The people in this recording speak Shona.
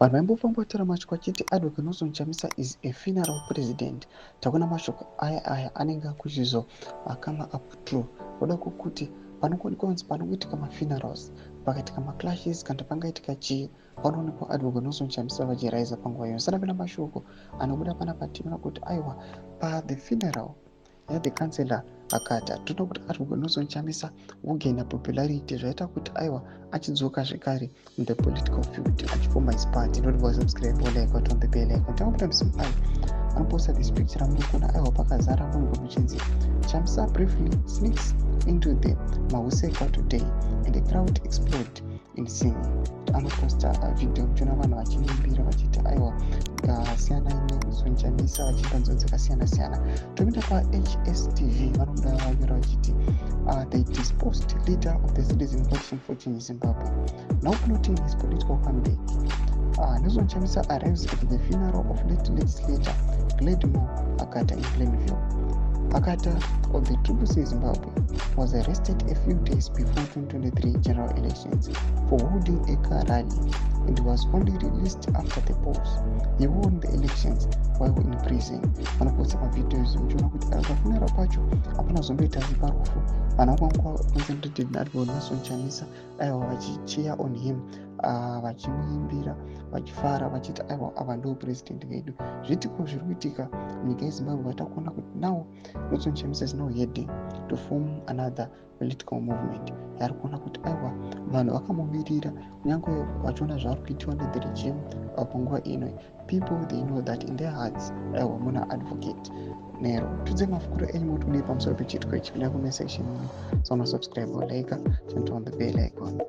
Vanhu vaimbofamba vataura mashoko achiti Advocate Nelson Chamisa is a funeral president. Takuona mashoko aya anenge akuchizo come up true. Kuda kwokuti panoonekwa kunzi panoitika mafunerals, pakaitika maclashes kana pangaitika chii, panoonekwa Advocate Nelson Chamisa vachiraisa panguva iyoyo. Sanapinda mashoko anobuda panapa, tinoona kuti aiwa, pathe funeral yathe councillor Hakata, toona kuti Advocate Nelson Chamisa wogaina popularity, zvaita kuti aiwa, achidzoka zvekare in the political field, achifoma his party. Not subscribe, like, on the bell icon. Tangopinda musimu ayo anoposta this picture ramuri kuona, aiwa, pakazara munhu kuchinzi "Chamisa briefly sneaks into the Mahusekwa today and the crowd explode in singing." Anoposta video muchiona vanhu vachiimbira vachiti aiwa, siyanai Nelson Chamisa, vachiimba nziyo dzakasiyana siyana. Topinda paHSTV, vanobuda vanyora vachiti "The disposed leader of the Citizen Coalition for Change Zimbabwe now plotting his political comeback. Nelson Chamisa arrives at the funeral of late legislator Gladmore Hakata in Glenview. Hakata of the Triple C Zimbabwe was arrested a few days before 2023 general elections for holding a car rally and was only released after the polls. He won the elections while in prison." Vanoposta mavideos muchiona kuti pafuneral pacho hapana zomboita parufu, vanhu vakanga concentrated naAdvocate Nelson Chamisa, aiwa, vachicheer on him, vachimuimbira, vachifara, vachiti aiwa, ava ndo president vedu. Zviitiko zviri kuitika munyika yeZimbabwe, vatakuona kuti now Nelson Chamisa is now heading to form another political movement yaari kuona kuti aiwa, vanhu vakamumirira, kunyange vachiona zvaari kuitiwa nethe regime panguva ino. People, they know that in their hearts, aiwa, muna Advocate Nero. Tudze mafungiro enyu, moti kudii pamusoro pechiitiko ichi? Pinda comment section ino, so subscribe, like, turn on the bell icon.